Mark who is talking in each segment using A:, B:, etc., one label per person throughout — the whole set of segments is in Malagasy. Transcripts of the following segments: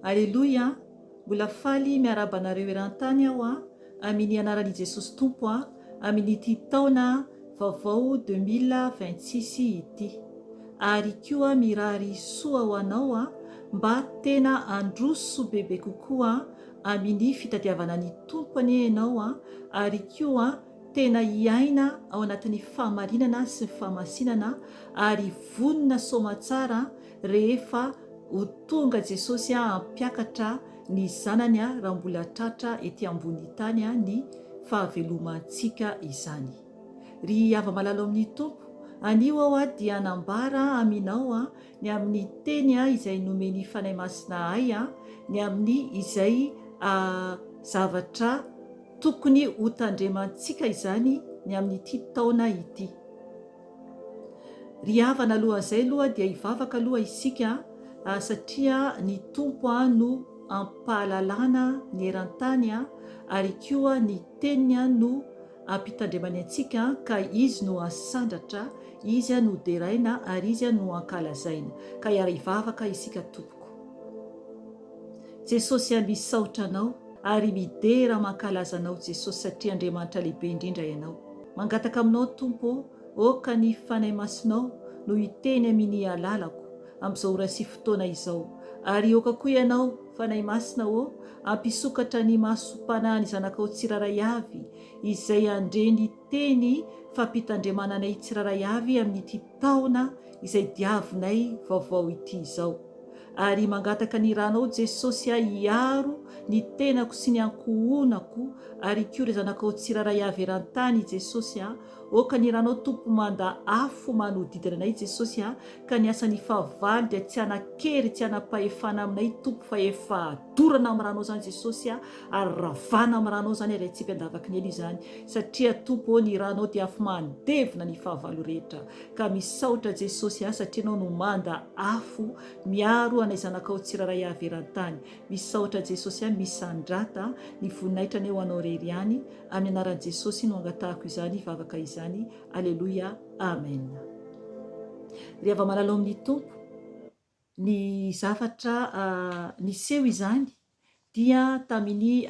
A: Aleloia Mbola faly miarahaba anareo eran-tany aho a Amin' anaran' i Jesosy Tompo a Amin' ity taona vaovao 2026 ity. Ary koa mirary soa ho anao a mba tena handroso bebe kokoa amin' ny fitadiavana ny Tompo anie ianao a ary koa tena hiaina ao anatin'ny fahamarinana sy ny fahamasinana ary vonona soamatsara rehefa ho tonga Jesosy hampiakatra ny zanany raha mbola tratra ety ambony tany ny fahavelomantsika izany. Ry hava-malala ao amin'ny Tompo, anio aho dia hanambara aminao ny amin'ny teny izay nomen'ny Fanahy Masina ahy, ny amin'ny izay zavatra tokony hotandremantsika izany ny amin'ity taona ity. Ry havana alohan'izay aloha dia hivavaka aloha isika satria ny Tompo no ampahalalana ny eran-tany ary koa ny teniny no ampitandremany antsika ka Izy no asandratra, Izy no deraina ary Izy no ankalazaina. Ka hiara-hivavaka isika tompoko. Jesosy a misaotra Anao ary midera mankalaza Anao Jesosy satria Andriamanitra lehibe indrindra Ianao. Mangataka aminao Tompo ô, oka ny Fanahy Masinao no hiteny amini alalako amizao ora sy fotoana izao. Ary oka koa Ianao Fanahy Masina ô ampisokatra ny masom-panahin'ny zanakao tsirairay avy izay handre ny teny fampitandremana anay tsirairay avy amin'ity taona izay diavinay vaovao ity izao. Ary mangataka ny ranao Jesosy ahy hiaro ny tenako sy ny ankohonako ary koa ireo zanakao tsirairay avy eran-tany Jesosy a, oka ny ranao Tompo manda afo manodidina anay Jesosy a, ka ny asan'ny fahavalo dia tsy hanan-kery tsy hanam-pahefana aminay Tompo fa efa dorana amin'ny ranao izany Jesosy a, ary ravana amin'ny ranao izany ary atsipy an-davaky ny helo izany satria Tompo ô ny ranao dia afo mandevona ny fahavalo rehetra. Ka misaotra Jesosy a satria Ianao no manda afo miaro anay zanakao tsirairay avy eran-tany. Misaotra Jesosy a misandrata ny voninahitra anie ho Anao rery ihany. Amin'ny anaran'i Jesosy no angatahako izany vavaka izany. Aleloia Amen. Ry hava-malala ao amin'ny Tompo, ny zavatra niseho izany dia tamin'ny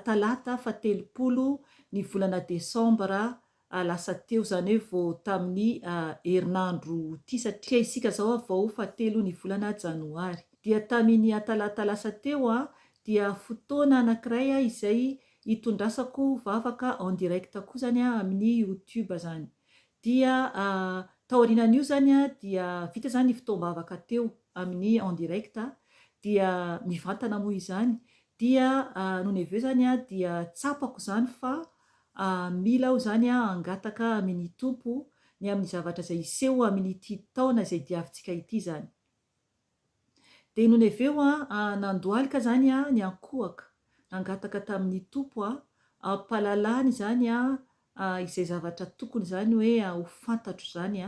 A: talata fahatelopolo ny volana desambra lasa teo, izany hoe vao tamin'ny herinandro ity satria isika izao vao fahatelo ny volana janoary. Dia tamin'ny talata lasa teo dia fotoana anankiray izay hitondrasako vavaka en direct koa izany amin'ny youtube izany. Dia taorianan'io izany dia vita izany ny fotoam-bavaka teo amin'ny en direct dia mivantana moa izany dia nony avy eo izany dia tsapako izany fa mila aho izany hangataka amin'ny Tompo ny amin'ny zavatra izay hiseho amin'ity taona izay diavintsika ity izany. Dia nony avy eo nandohalika izany niankohoka nangataka tamin'ny Tompo hampahalalany izany izay zavatra tokony izany hoe ho fantatro izany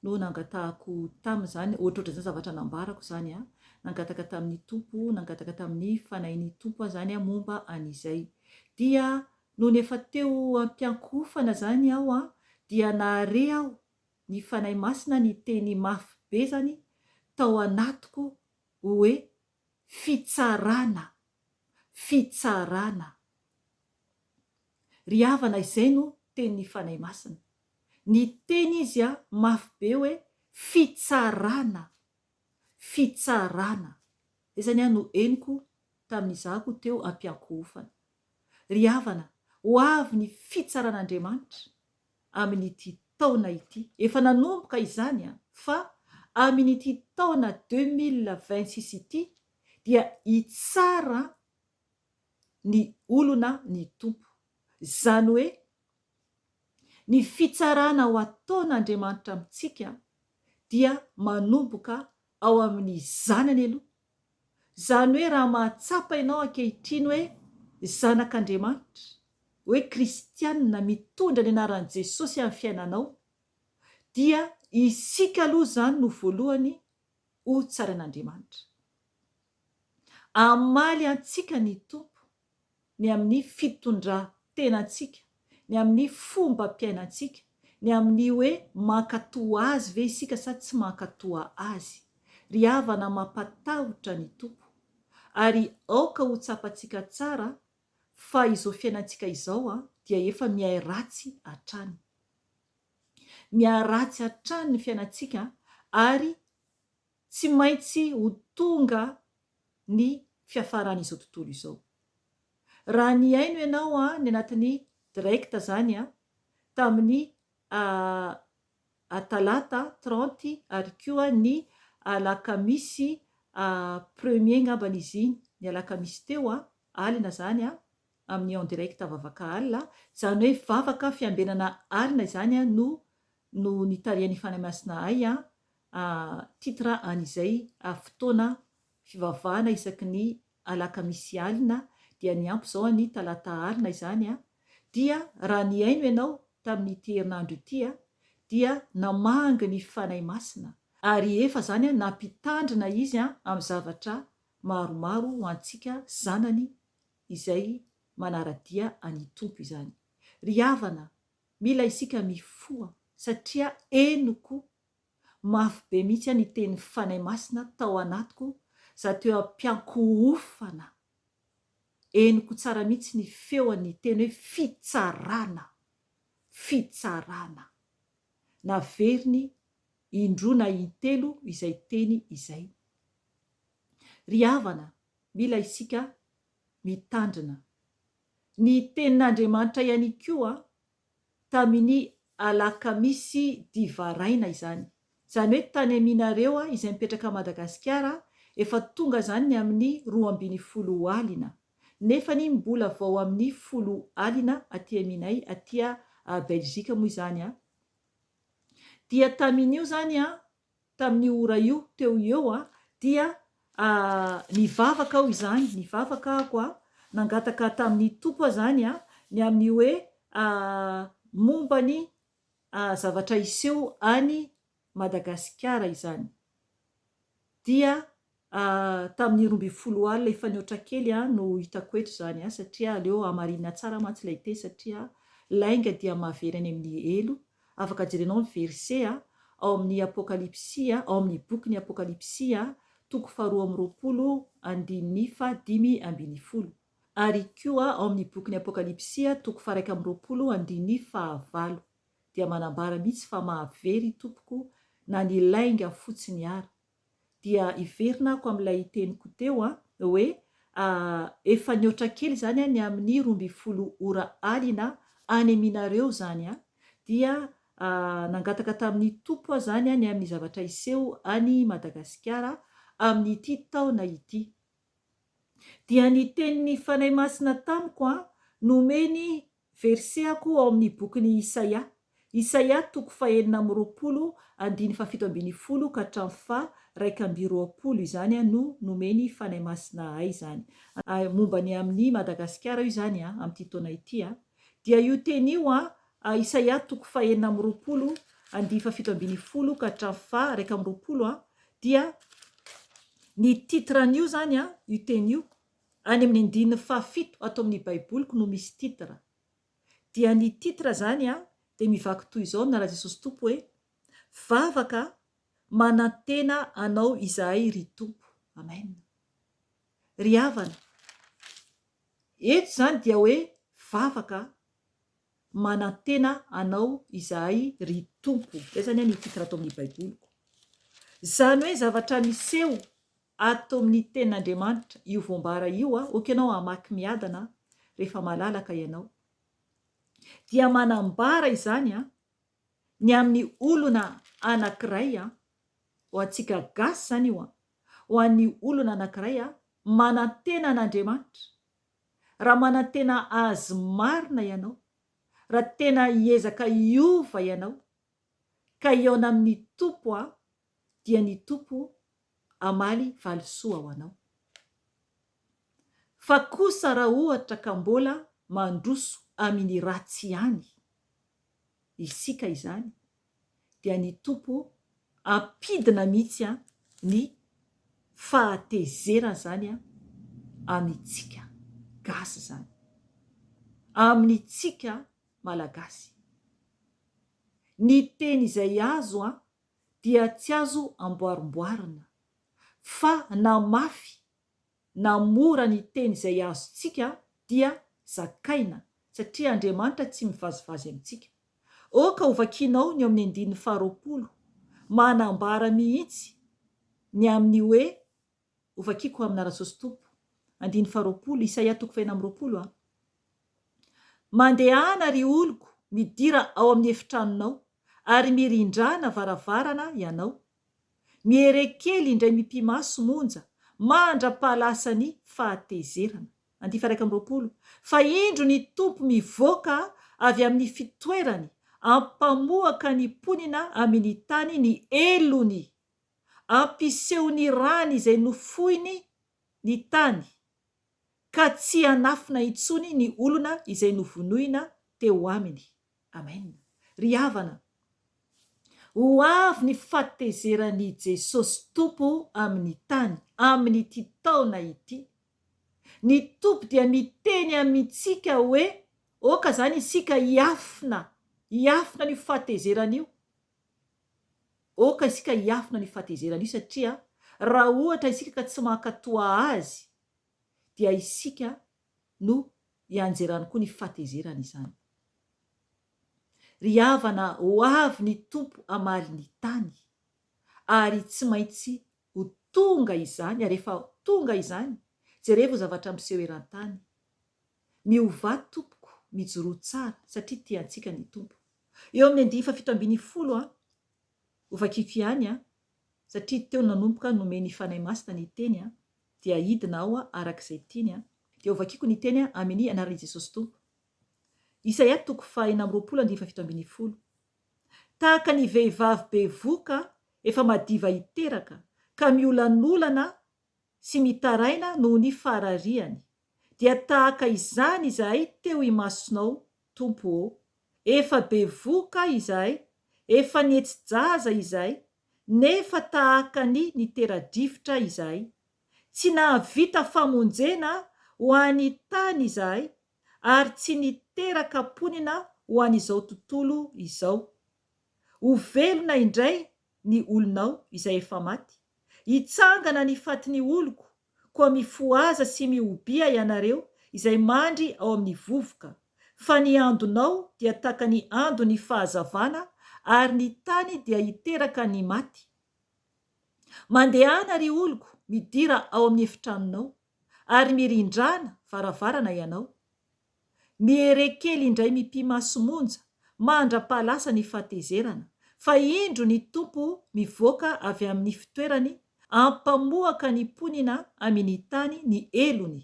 A: no nangatahako taminy izany, ohatrohatran'izany zavatra nambarako izany, nangataka tamin'ny Tompo, nangataka tamin'ny Fanahin'ny Tompo aho izany momba an'izay. Dia nony efa teo am-piankohofana izany aho dia nahare aho ny Fanahy Masina niteny mafy be izany tao anatiko hoe fitsarana, fitsarana. Ry havana izay no tenin'ny Fanahy Masina. Niteny izy mafy be hoe fitsarana, fitsarana. Izay izany no henoko tamin'izahako teo am-piankohofana. Ry havana, ho avy ny fitsaran'Andriamanitra amin'ity taona ity. Efa nanomboka izany fa amin'ity taona 2026 ity dia hitsara ny olona ny Tompo. Izany hoe ny fitsarana ho ataon'Andriamanitra amintsika dia manomboka ao amin'ny Zanany aloha. Izany hoe raha mahatsapa ianao ankehitriny hoe zanak'Andriamanitra, hoe kristianina mitondra ny anaran'i Jesosy amin'ny fiainanao, dia isika aloha izany no voalohany ho tsarain'Andriamanitra. Hamaly antsika ny Tompo ny amin'ny fitondran-tenantsika, ny amin'ny fombam-piainantsika, ny amin'ny hoe mankatò Azy ve isika sa tsy mankatò Azy. Ry havana mampatahotra ny Tompo. Ary aoka ho tsapantsika tsara fa izao fiainantsika izao dia efa mihairatsy hatrany. Miharatsy hatrany ny fiainantsika ary tsy maintsy ho tonga ny fiafaran'izao tontolo izao. Raha nihaino ianao ny anatin'ny direct izany tamin'ny talata trente ary koa ny alakamisy premier angambany izy iny, ny alakamisy teo alina izany amin'ny en direct vavaka alina, izany hoe vavaka fiambenana alina izany no no nitarihan'ny Fanahy Masina ahy titre an'izay fotoana fivavahana isaky ny alakamisy alina dia niampy izao ny talata alina izany dia raha nihaino ianao tamin'ity herinandro ity dia namangy ny Fanahy Masina ary efa izany nampitandrina izy amin'ny zavatra maromaro ho antsika zanany izay manara-dia an'i Tompo izany. Ry havana, mila isika mifoha satria henoko mafy be mihitsy ny tenin'ny Fanahy Masina tao anatiko za teo am-piankohofana. Henoko tsara mihitsy ny feony niteny hoe fitsarana! Fitsarana! Naveriny indroa na intelo izay teny izay. Ry havana, Mila isika mitandrina. Ny tenin'Andriamanitra ihany koa tamin'ny alakamisy divaraina izany. Izany hoe tany aminareo izay mipetraka Madagasikara efa tonga izany ny amin'ny 12 alina. Nefany mbola vao amin'ny folo alina aty aminay aty Belgique moa izany. Dia tamin'io izany Tamin'io ora io teo ho eo dia nivavaka aho izany, nivavaka aho nangataka tamin'ny Tompo aho izany ny amin'ny hoe momba ny zavatra hiseho any Madagasikara izany. Dia tamin'ny 12 alina efa nihoatra kely no hitako eto izany satria aleo hamarinina tsara mantsy ilay teny satria lainga dia mahavery any amin'ny helo. Afaka jerenao ny verset ao amin'ny Apokalypsy, ao amin'ny bokin'ny Apokalypsy toko faharoa amby roapolo andininy faha-15. Ary koa ao amin'ny bokin'ny Apokalypsy toko faha-21 andininy fahavalo. Dia manambara mihitsy fa mahavery tompoko na ny lainga fotsiny ara. Dia hiverina ako amin'ilay teniko teo an, hoe efa nihoatra kely izany an ny amin'ny 12 ora alina any aminareo izany an, dia nangataka tamin'ny Tompo aho izany an ny amin'ny zavatra hiseho any Madagasikara amin'ity taona ity. Dia ny tenin'ny Fanahy Masina tamiko an, nomeny Verset-ako ao amin'ny bokin'i Isaia. Isaia toko fahenina amby roapolo andininy fahafito ambin'ny folo ka hatramin'ny faha-21 izany no nomeny Fanahy Masina ahy izany. Momba ny amin'i Madagasikara io izany amin'ity taona ity. Dia io teny io Isaia toko fahenina amby roapolo andininy fahafito ambin'ny folo ka hatramin'ny faha-21 dia ny titre an'io izany io teny io Any amin'ny andininy fahafito ato amin'ny baiboliko no misy titre. Dia ny titre izany an, dia mivaky toy izao ny anaran'i Jesosy Tompo hoe, Vavaka manantena Anao izahay ry Tompo. Amen. Ry havana, eto izany dia hoe vavaka manantena Anao izahay ry Tompo. Izay izany ny titre ato amin'ny baiboliko. Izany hoe zavatra miseho Ato amin'ny tenin'Andriamanitra io voambara io a, ok ianao hamaky miadana rehefa malalaka ianao. Dia manambara izany a, ny amin'ny olona anankiray a, ho antsika gasy izany io a, ho an'ny olona anankiray a, manantena an'Andriamanitra. Raha manantena Azy marina ianao, raha tena hiezaka hiova ianao, ka hihaona amin'ny Tompo a, dia ny Tompo hamaly valisoa ho anao. Fa kosa raha ohatra ka mbola mandroso amin'ny ratsy ihany isika izany dia ny Tompo hampidina mihitsy ny fahatezerany izany amintsika gasy izany, amintsika Malagasy. Ny teny izay azo dia tsy azo amboarimboarina fa na mafy na mora ny teny izay azontsika dia zakaina satria Andriamanitra tsy mivazivazy amintsika. Aoka hovakianao ny eo amin'ny andininy faharoapolo, manambara mihitsy ny amin'ny hoe, hovakiako amin'ny anaran'i Tompo, andininy faharoapolo, Isaia toko fahenina amby 20 a. Mandehana ry oloko, midira ao amin'ny efitranonao, ary mirindrana varavarana ianao. Miere kely indray mipi-maso monja, mandra-pahalasan'ny fahatezerana. Andifa 21, Fa indro ny Tompo mivoaka avy amin'ny fitoerany, ampamoaka ny mponina amin' ny tany ny helony, ampiseho ny rany izay nofoiny ny tany, ka tsy hanafina intsony ny olona izay novonoina teo aminy. Amen. Ry havana, ho avy ny fahatezeran'i Jesosy Tompo amin'ny tany, amin'ity taona ity. Ny Tompo dia miteny amintsika hoe, Aoka izany isika hiafina, hiafina an'io fahatezerana io. Aoka isika hiafina an'io fahatezerana io satria raha ohatra isika ka tsy mankatoa Azy dia isika no hianjerany koa ny fahatezerany izany. Ry havana, ho avy ny Tompo hamaly ny tany, ary tsy maintsy ho tonga izany, ary efa tonga izany, jerevo ny zavatra miseho eran-tany. Miovà tompoko, mijoroa tsara, satria tia antsika ny Tompo. Eo amin'ny andiany faha-17 an, hovakiko ihany an, satria teo no nanomboka nomen'ny Fanahy Masina ny teny an, dia hidina aho araka izay tiany an, dia hovakiko ny teny amin'ny anaran'i Jesosy Tompo. Isaia toko faha-26 andiany faha-17. Tahaka ny vehivavy bevoka efa madiva hiteraka ka miolanolana sy mitaraina noho ny faharariany, dia tahaka izany izahay teo imasonao, Tompo ô. Efa bevoka izahay, efa nihetsi-jaza izahay, nefa tahaka ny nitera-drivotra izahay. Tsy nahavita famonjena ho an'ny tany izahay, ary tsy niteraka mponina ho an'izao tontolo izao. Ho velona indray ny olonao izay efa maty. Hitsangana ny fatin'ny oloko, koa mifohaza sy mihobia ianareo izay mandry ao amin'ny vovoka, fa ny andonao dia tahaka ny andon'ny fahazavana ary ny tany dia hiteraka ny maty. Mandehana, ry oloko, midira ao amin'ny efitranonao, ary mirindrana varavarana ianao. Miere kely indray mipi-maso monja mandra-pahalasa ny fahatezerana, fa indro ny Tompo mivoaka avy amin' ny fitoerany ampamoaka ny mponina amin' ny tany ny helony,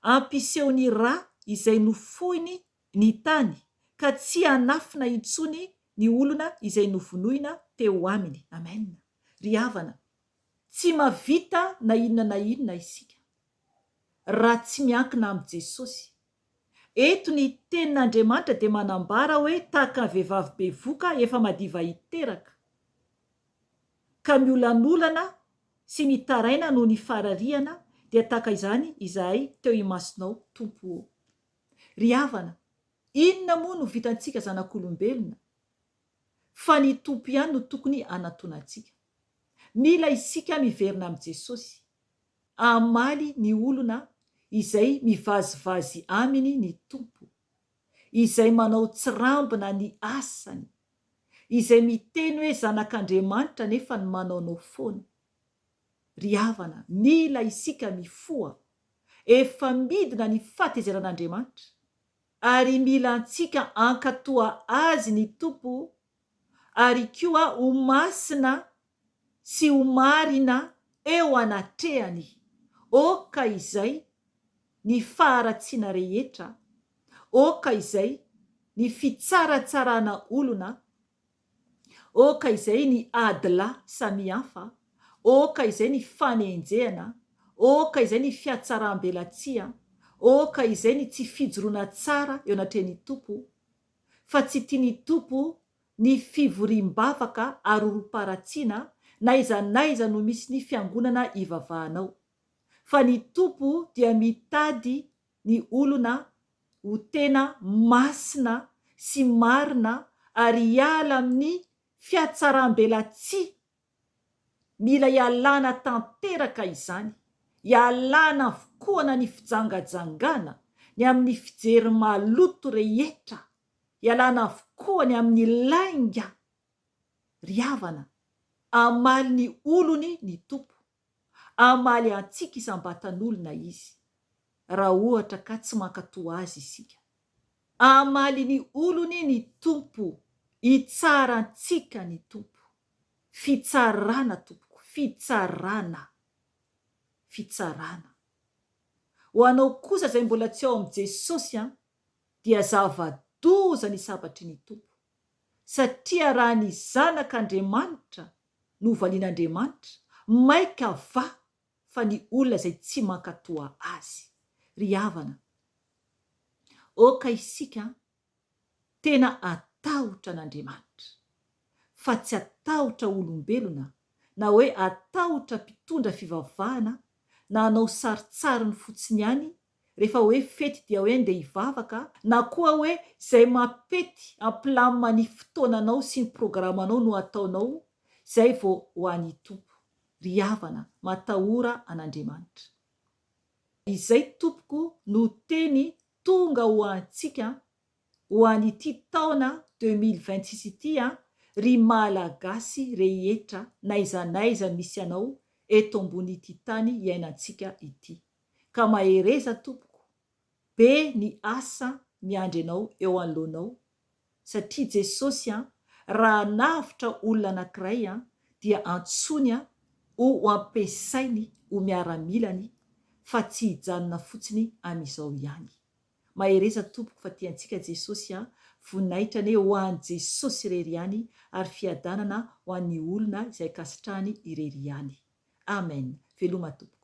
A: ampiseho ny ra izay nofoiny ny tany, ka tsy hanafina intsony ny olona izay novonoina teo aminy. Amen. Ry havana, Tsy mavita na inona na inona isika raha tsy miankina amin'i Jesosy. Eto ny Tenin'Andriamanitra dia manambara hoe tahaka ny vehivavy bevoka efa madiva hiteraka, ka miolanolana sy mitaraina noho ny fararihana, dia tahaka izany izahay teo imasonao, Tompo ô. Ry havana, inona moa no vitantsika zanak'olombelona? Fa ny Tompo ihany no tokony hanatona antsika. Mila isika miverina amin'i Jesosy. Hamaly ny olona izay mivazivazy aminy ny Tompo. Izay manao tsirambina ny asany. Izay miteny hoe zanak'Andriamanitra nefa ny manaonao foana. Ry havana, mila isika mifoha. Efa midina ny fahatezeran'Andriamanitra. Ary mila antsika hankatoa Azy ny Tompo ary koa ho masina sy ho marina eo anatrehany. Aoka izay ny faharatsiana rehetra, aoka izay ny fitsaratsarana olona, aoka izay ny adilahy samihafa, aoka izay ny fanenjehana, aoka izay ny fihatsaram-belatsihy, aoka izay ny tsy fijoroana tsara eo anatrehan'ny Tompo, fa tsy tian'ny Tompo ny fivoriam-bavaka arorom-paharatsiana n'aiza n'aiza no misy ny fiangonana ivavahanao. Fa ny Tompo dia mitady ny olona ho tena masina sy marina ary hiala amin'ny fihatsaram-belatsihy. Mila ialana tanteraka izany. Ialana avokoa na ny fijangajangana, ny amin'ny fijery maloto rehetra, ialana avokoa ny amin'ny lainga. Ry havana, hamaly ny olony ny Tompo. Hamaly antsika isam-batan'olona Izy, raha ohatra ka tsy mankatò Azy isika. Hamaly ny olony ny Tompo, hitsara antsika ny Tompo. Fitsarana tompoko, fitsarana, fitsarana. Ho anao kosa izay mbola tsy ao amin'i Jesosy an, dia zava-doza ny sabatry ny Tompo. Satria raha ny zanak'Andriamanitra no valian'Andriamanitra, maika va fa ny olona izay tsy mankatoa Azy. Ry havana, aoka isika tena hatahotra an'Andriamanitra, fa tsy hatahotra olombelona na hoe hatahotra mpitondra fivavahana na hanao sarintsariny fotsiny ihany rehefa hoe fety dia hoe ndeha hivavaka na koa hoe izay mampety hampilamina ny fotoananao sy ny programanao no ataonao izay vao ho an'i Tompo. Ry havana, matahora an'Andriamanitra. Izay tompoko no teny tonga ho antsika ho an'ity taona 2026 ity an, ry Malagasy rehetra n'aiza n'aiza misy anao eto ambon'ity tany iainantsika ity. Ka mahereza tompoko, be ny asa miandry anao eo anoloanao satria Jesosy an raha hanavotra olona anakiray an dia antsoiny an ho ampiasainy ho miaramilany fa tsy hijanona fotsiny amin'izao ihany. Mahereza tompoko fa tiantsika Jesosy an, voninahitra anie ho an'i Jesosy irery ihany ary fiadanana ho an'ny olona izay ankasitrahany irery ihany. Amen. Veloma tompoko.